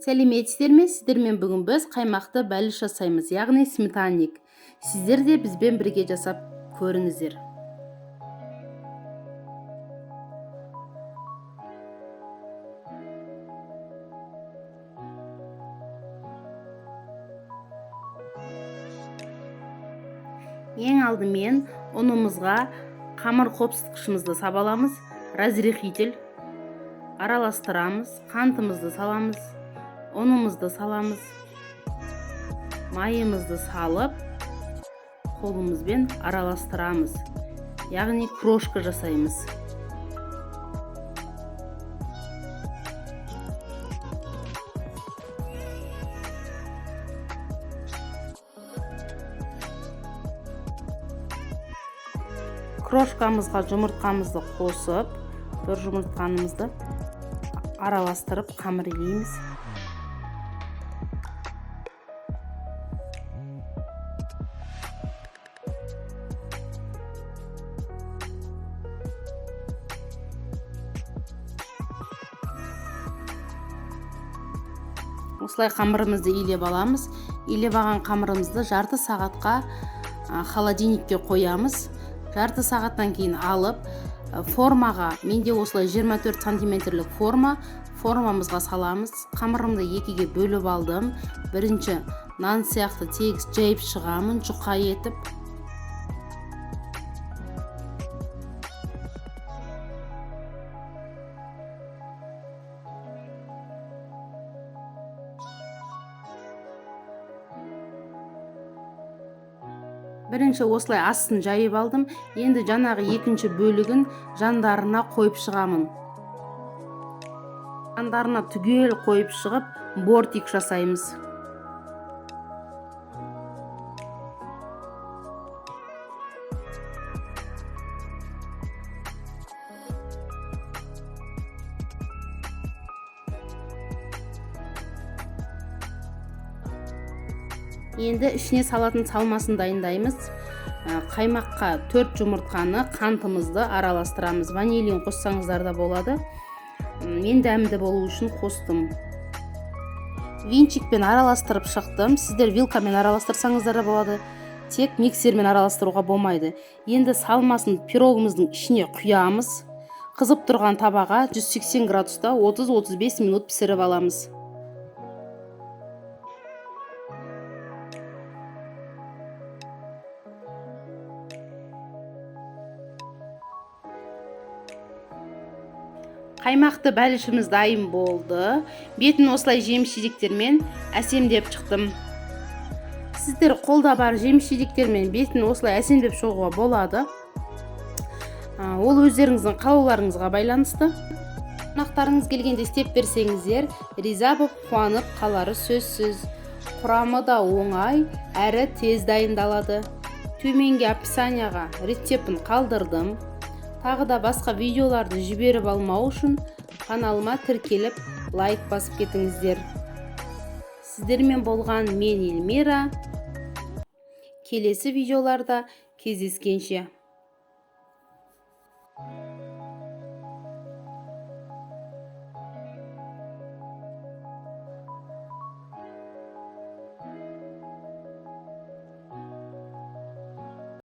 Сәлеметсіздер ме? Сіздермен бүгін біз қаймақты бәліш жасаймыз, яғни сметанник. Сіздер де бізбен бірге жасап көріңіздер. Ең алдымен ұнымызға қамыр қопсытқышымызды сабаламыз, разрыхлитель араластырамыз, қантымызды саламыз, ұнымызды саламыз, майымызды салып, қолымызбен араластырамыз, яғни крошка жасаймыз. Крошкамызға жұмыртқамызды қосып, бір жұмыртқанымызды араластырып қамыр илейміз. Осылай қамырымызды илеп аламыз. Илеп алған қамырымызды жарты сағатқа холодильникке қоямыз. Жарты сағаттан кейін алып, формаға, менде осылай 24 сантиметрлік форма, формамызға саламыз. Қамырымды екіге бөліп алдым. Бірінші нан сияқты тегіс жайып шығамын, жұқа етіп. Бірінші осылай астын жайып алдым. Енді жаңағы екінші бөлігін жандарына қойып шығамын. Жандарына түгел қойып шығып, бортик жасаймыз. Енді ішіне салатын салмасын дайындаймыз. Қаймаққа 4 жұмыртқаны, қантымызды араластырамыз. Ванилин қоссаңыздар да болады. Мен дәмді болу үшін қостым. Винчикпен араластырып шықтым. Сіздер вилкамен араластырсаңыздар да болады. Тек миксермен араластыруға болмайды. Енді салмасын пирогымыздың ішіне құямыз. Қызып тұрған табаға 180 градуста 30-35 минут пісіріп аламыз. Қаймақты бәлішіміз дайын болды. Бетін осылай жеміс-жидектермен әсемдеп шықтым. Сіздер қолда бар жеміс-жидектермен бетін осылай әсемдеп шығуға болады. Ол өздеріңіздің қалауларыңызға байланысты. Қонақтарыңыз келгенде істеп берсеңіздер, риза боп қуанып қалары сөзсіз. Құрамы да оңай, әрі тез дайындалады. Төменгі описанияға рецептін қалдырдым. Тағы да басқа видеоларды жіберіп алмау үшін каналыма тіркеліп, лайк басып кетіңіздер. Сіздермен болған мен Эльмира. Келесі видеоларда кездескенше.